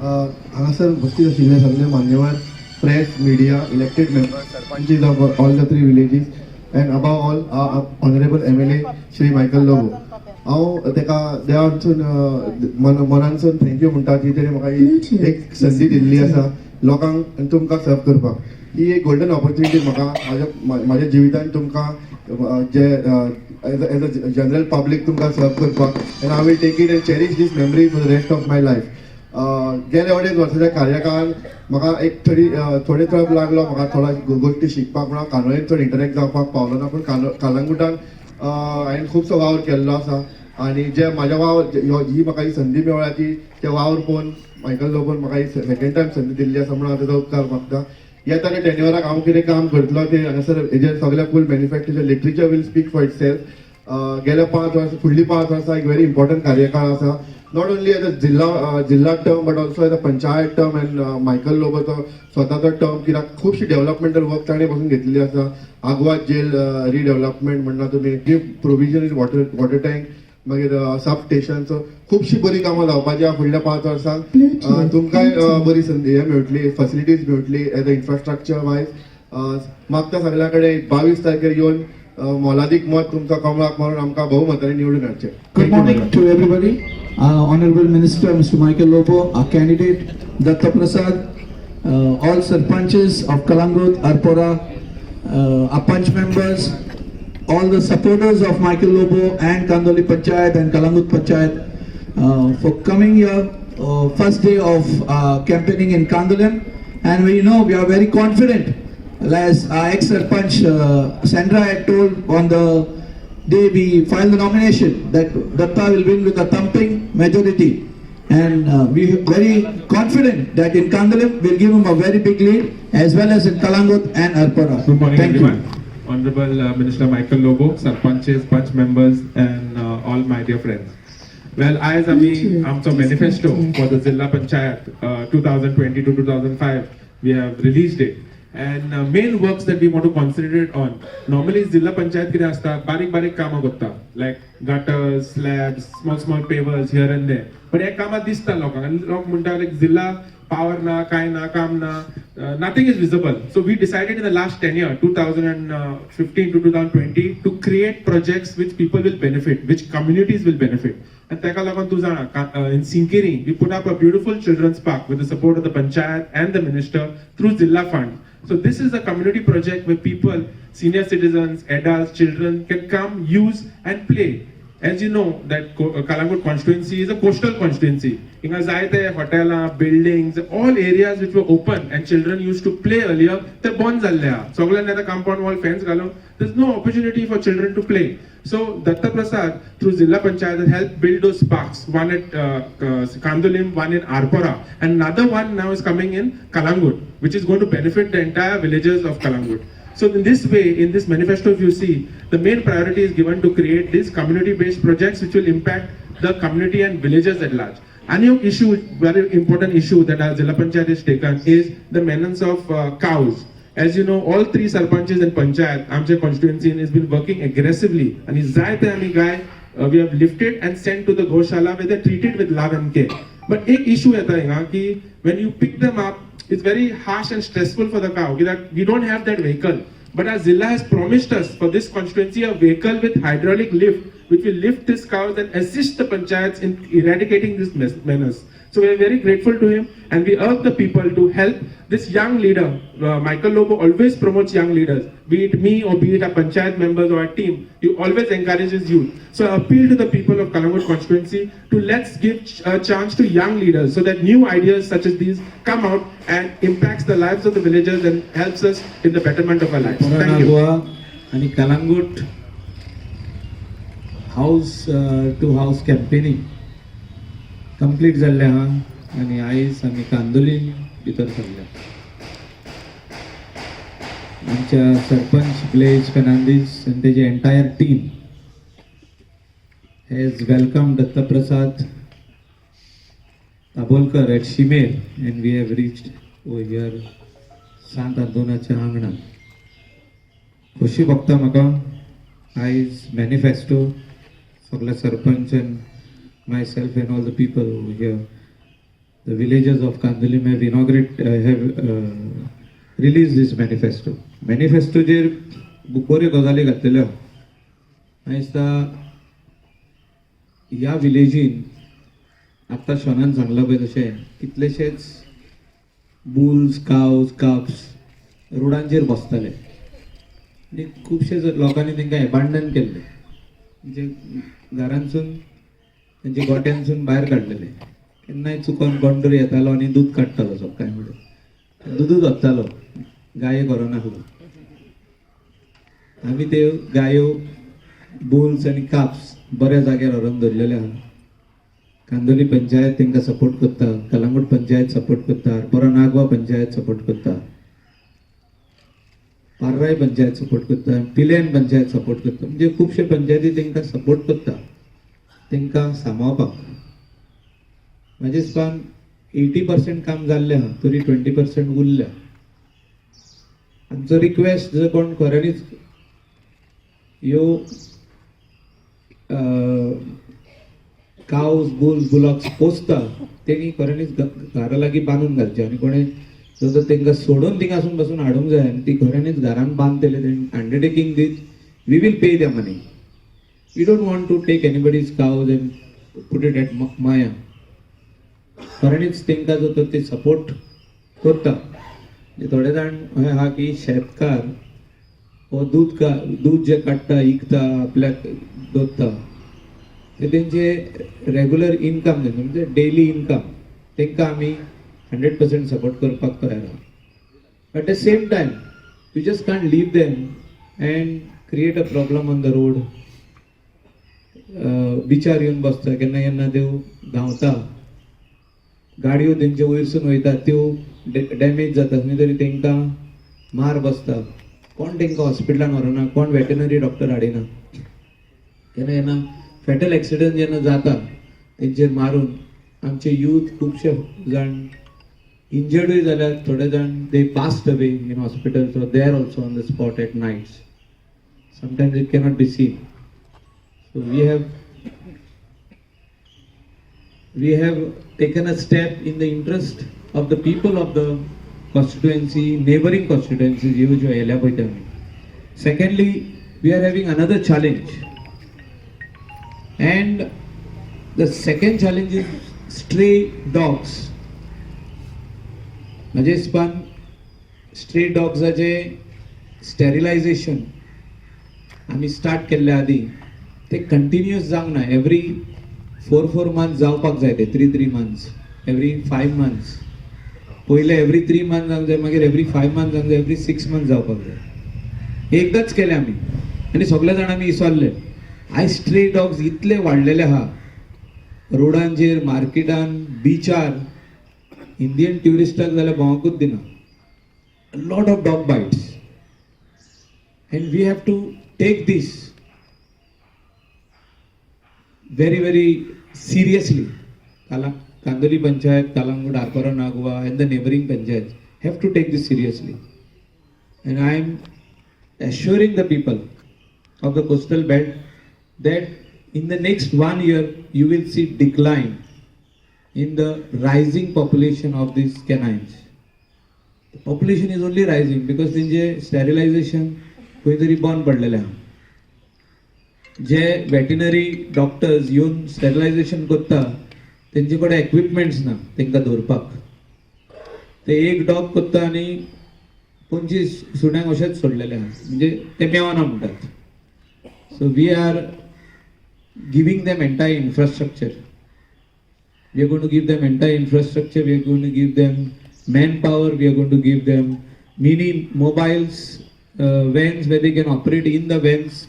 हांगासर उपस्थित आशिल्ले सगळे मान्यवर, press, media, elected member, sarpanches of all the three villages and above all honourable MLA Shri Michael Lobo. हांव ताका देवानसून मनानसून thank you म्हणटा की तेणें म्हाका ही एक संदी दिल्ली आसा लोकांक आनी तुमकां सर्व करपाक. ही एक गोल्डन ऑपॉर्च्युनिटी म्हाका म्हाज्या जिवितान तुमकां जे as a general public तुमकां सर्व करपाक, and I will take it and cherish this memory for the rest of my life. गेल्या अडेच वर्साच्या कार्यकाळान म्हाका एक थोडी थोडे तेंप लागलो म्हाका थोडो गोश्टी शिकपाक, म्हणून हांव कांदोळेन चड इंटरेक्ट जावपाक पावलो ना, पूण कालंगुटान हांवें खुबसो वावर केल्लो आसा आनी जे म्हाज्या वावर ही म्हाका ही संदी मेळ्ळ्या ती ते वावर पळोवन मायकल लोबोन म्हाका ही सेकंड टायम संदी दिल्ली आसा, म्हणून हांव तेजो उपकार मागता. येता त्या टेन्युअराक हांव कितें काम करतलो तें हांगासर हेजेर सगळें फूल manifesto, literature will speak for itself. गेल्या 5 वर्सां, फुडलीं 5 वर्सां एक व्हेरी इम्पॉर्टंट कार्यकाळ आसा, not only as a जिल्हा term but also as a panchayat term and Michael लोबोचो स्वताचो टर्म, कित्याक खुबशी डेव्हलपमेंटल वर्क ताणें पसून घेतलेली आसा. आगवाद जेल रिडेव्हलपमेंट म्हणटा तुमी, provision is water tank, मागीर सब स्टेशन. सो खुबशी बरी कामां जावपाची आहा फुडल्या 5 वर्सांक. तुमकांय बरी संदी हे मेळटली, फॅसिलिटीज मेळटली एज अ इन्फ्रास्ट्रक्चर वायज. मागता सगळ्या कडेन, 22 तारखेर येवन मोलादीक मत तुमचो कमळाक मारून आमकां बहुमतांनी निवडून हाडचें. Good morning to everybody. Honorable Minister Mr. Michael Lobo, our candidate Datta Prasad, all sarpanches of Kalangut, Arpora, our panch members, all the supporters of Michael Lobo and Kandoli Panchayat and Kalangut Panchayat for coming here, first day of campaigning in Candolim. And we know, we are very confident, as our ex-sarpanch Sandra had told on the day we filed the nomination, that Datta will win with a thumping majority. And we are very confident that in Candolim we'll give him a very big lead, as well as in Kalangut and Arpora. Good morning, Thank everyone. you. Honorable Minister Michael Lobo, Sarpanches, Panch members, and all my dear friends. Well, आयज आमी आमचो manifesto for the Zilla Panchayat 2020 to 2005, we have released it. And main works that we want to concentrate on, normally Zilla Panchayat कितें आसता, बारीक बारीक कामां करता, like gutters, slabs, small small pavers here and there. But हे कामां दिसता लोकांक आनी लोक म्हणटा लायक जिल्हा power ना, काय ना, काम ना, nothing is visible. So we decided in the last 10 year, 2015 to 2020, to create projects which people will benefit, which communities will benefit. And ताका लागून तूं जाणा, in Sinquerim, we put up a beautiful children's park with the support of the panchayat and the minister through Zilla Fund. So this is a community project where people, senior citizens, adults, children can come, use and play. As you know, that Kalangut constituency is a coastal constituency. हिंगा जायते हॉटेलां, buildings, all areas which were open and children used to play earlier, ते बंद जाल्ले आहा. सगळ्यांनी आतां compound wall, fence घालून there's no opportunity for children to play. So Datta Prasad through Zilla Panchayat has helped build those parks, one at Candolim, one in Arpora, and another one now is coming in Kalangut, which is going to benefit the entire villagers of Kalangut. So in this way, in this manifesto, if you see, the main priority is given to create these community-based projects which will impact the community and villagers at large. And एक issue, very important issue that our Zilla Panchayat has taken is the menace of cows. As you know, all three sarpanches and panchayat, आमच्या constituency has been working aggressively. आणि जायते आमी गाय we have lifted and sent to the Goshala where they're treated with love and care. But एक issue येता हिंगा की when you pick them up, it's very harsh and stressful for the cow कित्याक we don't have that vehicle. But our Zilla has promised us for this constituency a vehicle with hydraulic lift, which will lift these cows and assist the panchayats in eradicating this menace. So we are very grateful to him and we urge the people to help this young leader. Michael Lobo always promotes young leaders, be it me or be it our panchayat members or our team. He always encourages youth. So I appeal to the people of Kalangut constituency to let's give a chance to young leaders so that new ideas such as these come out and impacts the lives of the villagers and helps us in the betterment of our lives. Thank you. Goa आणि Calangute house to house campaigning complete जाल्लें आहा आनी आयज आमी कांदोलीन भितर सरल्या. आमच्या sarpanch Blaze Fernandes आनी तेजी entire team has welcome Dattaprasad Tabolkar at Shimer and we have reached over here, सांत आंतोनाच्या आंगणात. खोशी भोगता म्हाका आयज मॅनिफेस्टो सगळे sarpanch and myself and all the people here. The villagers of Candolim have inaugurate have release this manifesto. मॅनिफेस्टोचेर बऱ्यो गजाली घातलेल्यो. म्हाका दिसता ह्या विलेजीन आत्तां शोनान सांगलां पळय तशें कितलेशेच बुल्स, कावज, काप्स रोडांचेर बसताले आनी खुबशे लोकांनी तांकां एबांडन केल्ले, म्हणजे घरांतसून तेंच्या गोट्यांसून भायर काडलेले. केन्नाय चुकोन कोण तरी येतालो आनी दूद काडटालो सकाळी फुडें, दुदूच वत्तालो, गाये व्हरनासलो. आमी त्यो गायो, बुल्स आनी काप्स बऱ्या जाग्यार व्हरून दवरलेले आहा. कांदोली पंचायत तांकां सपोर्ट करता, कलंगूट पंचायत सपोर्ट करता, आरपोरा नागवा पंचायत सपोर्ट करता, पार्राय पंचायत सपोर्ट करता, पिल्यान पंचायत सपोर्ट करता. म्हणजे खुबशे पंचायती तांकां सपोर्ट करता तांकां सांबाळपाक. म्हाजे हिसपान 80% काम जाल्लें आहा, तरी 20% उरल्या. आमचो रिक्वेस्ट, जर कोण खऱ्यांनीच ह्यो कावज, बुल्स, बुलॉक्स पोसता, तेणी खऱ्यांनीच घरा लागीं बांदून घालचे आनी कोणें जर तांकां सोडून थिंगासून पासून हाडूंक जाय आनी ती खऱ्यांनीच घरान बांदतले, तेणी अंडरटेकींग दीत, we will pay the money. We don't want to take anybody's cows and put it at Maya. खऱ्यांनीच तांकां जर तर ते सपोर्ट करता. म्हणजे थोडे जाण अशें आहा की शेतकार हो दूद का दूद जे काडटा, इकता, आपल्याक दवरता, ते तेंचे रेगुलर इनकम, तेंचो म्हणजे डेली इनकम. तांकां आमी 100% सपोर्ट करपाक तयार आहा. At the same time you just can't leave them and create a problem on the road. बिचार येवन बसता, केन्ना केन्ना त्यो धांवता, गाडयो तेंचे वयरसून वयता, त्यो डॅमेज जाता, खंय तरी तांकां मार बसता. कोण तांकां हॉस्पिटलान व्हरना, कोण वेटनरी डॉक्टर हाडिना. केन्ना केन्ना फेटल एक्सिडंट जेन्ना जाता तेंचेर मारून, आमचे यूथ खुबशे जाण इंजर्डूय जाल्यार, थोडे जाण they passed away in hospital, so they are also on the spot at nights. Sometimes it cannot be seen. So we have taken a step in the interest of the people of the constituency, neighboring constituencies, ह्यो ज्यो येयल्या पळय त्यो आमी. Secondly, we are having another challenge. And the second challenge is stray dogs. म्हजे हिसपान stray डॉग्साचे sterilisation आमी start केल्ले आदी, ते कंटिन्युअस जावंक ना. एवरी 4-4 मंथ्स जावपाक जाय ते, 3-3 months, every 5 months. पयले एवरी 3 मंथ जावंक जाय, मागीर एवरी 5 मंथ जावंक जाय, एवरी 6 मंथ जावपाक जाय. एकदांच केलें आमी आनी सगळे जाण आमी विसरले. आयज स्ट्रे डॉग्स इतले वाडलेले आहा रोडांचेर, मार्केटान, बिचार. इंडियन ट्युरिस्टाक जाल्यार भोंवकूच दिना. Lot of dog bites and we have to take this very very seriously. Candolim Panchayat, Calangute, Arpora, Nagua and the neighboring panchayats have to take this seriously. And I am assuring the people of the coastal belt that in the next one year you will see decline in the rising population of these canines. The population is only rising because तेंचे sterilisation खंय तरी बंद पडलेलें आहा. जे veterinary doctors येवन sterilisation करता, तेंचे कडेन एक्विपमेंट्स ना तांकां दवरपाक. ते एक डॉग करता आनी 25 सुण्यांक अशेंच सोडलेले आहा, म्हणजे ते मेवना म्हणटात. So we are giving them entire infrastructure. We are going to give them entire infrastructure, we are going to give them manpower, we are going to give them mini mobiles, vans where they can operate in the vans.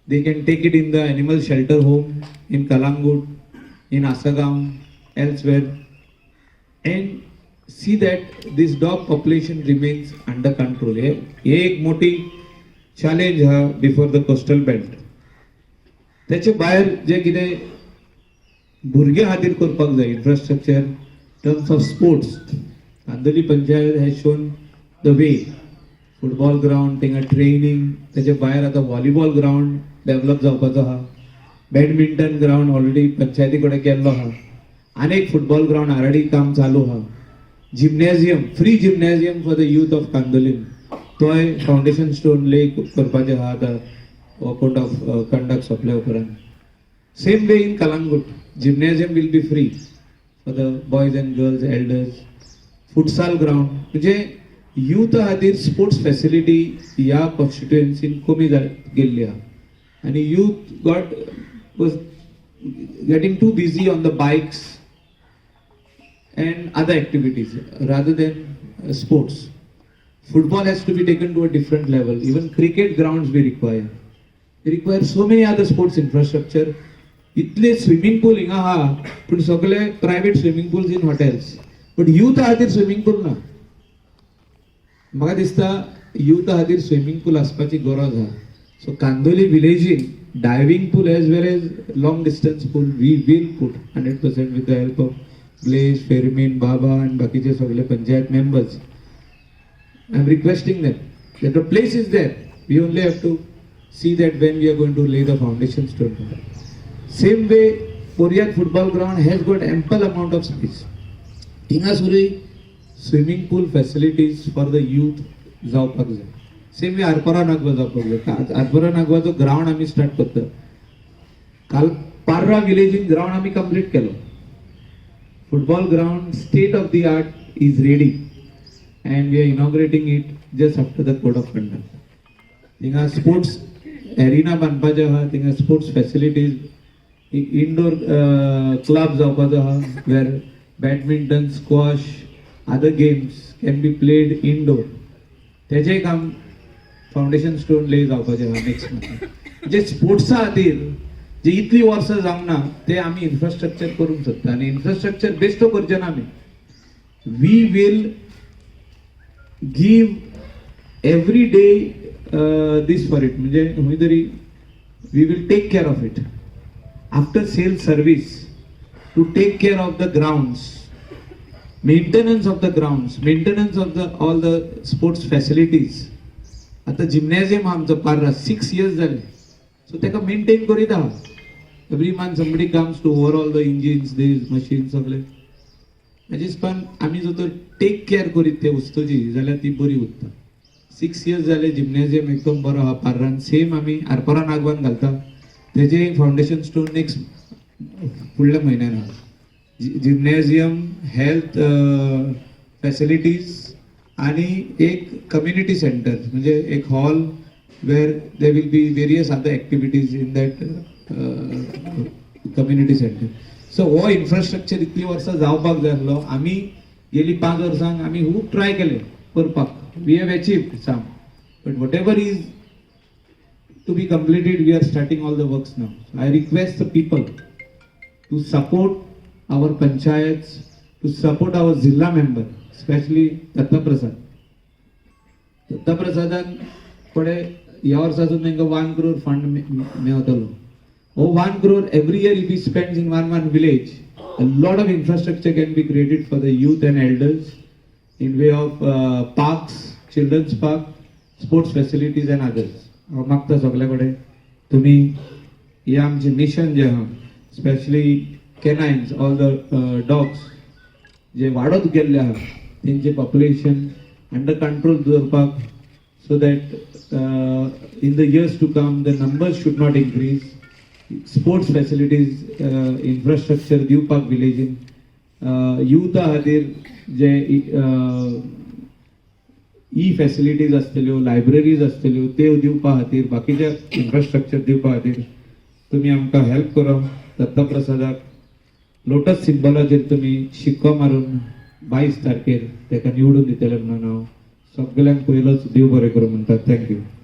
They can take it in the animal shelter home in Calangute, in Assagao, elsewhere, and see that this dog population remains under control. हे हे एक मोठी challenge हा before the coastal belt. त्याचे भायर जे कितें भुरग्यां खातीर करपाक जाय infrastructure, terms of sports, Candolim panchayat has shown the way. Football ground, थिंगा ट्रेनिंग, तेचे भायर आतां व्हॉलीबॉल ग्रावंड डेवलप जावपाचो आहा, बॅडमिंटन ग्रावंड ऑलरेडी पंचायती कडेन केल्लो आहा. आनी एक फुटबॉल ग्रावंड ऑलरेडी काम चालू आहा. Gymnasium, free gymnasium for the youth of Candolim, तोय फावंडेशन स्टोन ले करपाचें आहा आतां कोड ऑफ कंडक्ट सोंपल्या उपरांत. Same way in Calangute, gymnasium will be free for the boys and girls, elders. Futsal ground, म्हणजे युथा खातीर स्पोर्ट्स फेसिलिटी ह्या कॉन्स्टिट्युएन्सीन कमी गेल्ली आहा आनी youth got was getting too busy on the bikes and other activities rather than sports. Football has to be taken to a different level. Even cricket grounds we require. We require so many other sports infrastructure. इतले swimming पूल हिंगा आहा, पूण सगळे private swimming pools in hotels, but युथा खातीर swimming पूल ना. म्हाका दिसता युथा खातीर स्विमींग पूल आसपाची गरज आहा. सो कांदोली विलेजीन diving pool as well as long distance pool we will put 100% with the help of Blaise, Fermin, बाबा आनी बाकीचे सगळे panchayat members. I am requesting them that the place is there. We only have to see that when we are going to lay the foundation stone. Same way, Poriyat football ground has got ample amount of space. थिंगासरूय swimming pool facilities for the youth जावपाक जाय. Same way Arpora Nagwa जावपाक जाय. Arpora नागवाचो ground आमी start करता. काल Parra विलेजीन ground आमी complete केलो. Football ground, state of the art, is ready and we are inaugurating it just after the code of conduct. थिंगा स्पोर्ट्स एरिना बांदपाचें आहा. थिंगा स्पोर्ट्स फॅसिलिटीज, इनडोर क्लब जावपाचो आहा, where badminton, squash, other games can be played indoor. तेजें काम foundation stone ले जावपाचें आहा next month. म्हणजे स्पोर्ट्सा खातीर जे इतली वर्सां जावंक ना ते आमी इन्फ्रास्ट्रक्चर करूंक सोदता आनी इन्फ्रास्ट्रक्चर बेश्टो करचे ना आमी. We will give every day this for it. म्हणजे खंय तरी we will take care of it after sale service, to take care of the grounds, maintenance of the grounds, maintenance of the all the sports facilities. आतां जिमनॅझियम आहा आमचो Parra, 6 years जाले, so ताका maintain करीत आहा. Every month somebody comes to overhaul the engines, these machine सगळे. हाजेच पण आमी जर तर टेक केअर करीत ते वस्तूची जाल्यार ती बरी उरता. 6 इयर्स जाले, जिमनॅझियम एकदम बरो आहा पार्रान. सेम आमी आरपोरा नागवान घालता. तेजे फावंडेशन स्टोन नेक्स्ट फुडल्या म्हयन्यान आहा. जिमनॅझियम, हेल्थ फॅसिलिटीज आणि एक कम्युनिटी सेंटर, म्हणजे एक hall where there will be various other activities in that community center. So हो इन्फ्रास्ट्रक्चर इतली वर्सां जावपाक जाय आसलो. आमी गेली 5 वर्सांक आमी खूब ट्राय केले करपाक. We have achieved some, but whatever is to be completed, we are starting all the works now. I request the people to support our panchayats, to support our zilla member, especially Datta Prasad. Datta प्रसादान फुडें ह्या वर्सासून तांकां 1 crore fund मेवतलो. हो 1 crore every year if he spends in one one village, a lot of infrastructure can be created for the youth and elders in way of parks, children's park, sports facilities and others. हांव मागता सगळे कडेन, तुमी हे आमचें mission जें आहा, specially canines, all the dogs जे वाडत गेल्ले आहा, तेंचे पॉप्युलेशन अंडर कंट्रोल दवरपाक, so that in the years to come the numbers should not increase. Sports facilities, infrastructure दिवपाक विलेजीन, युथा खातीर जे ई फॅसिलिटीज आसतल्यो, लायब्ररीज आसतल्यो, त्यो दिवपा खातीर, बाकीचे इन्फ्रास्ट्रक्चर दिवपा खातीर तुमी आमकां हेल्प करा. दत्तप्रसादाक लोटस सिंबलाचेर तुमी शिक्को मारून 22 तारखेर ताका निवडून दितले म्हणून हांव सगल्यांक पयलोच देव बरें करूं म्हणटा. Thank you.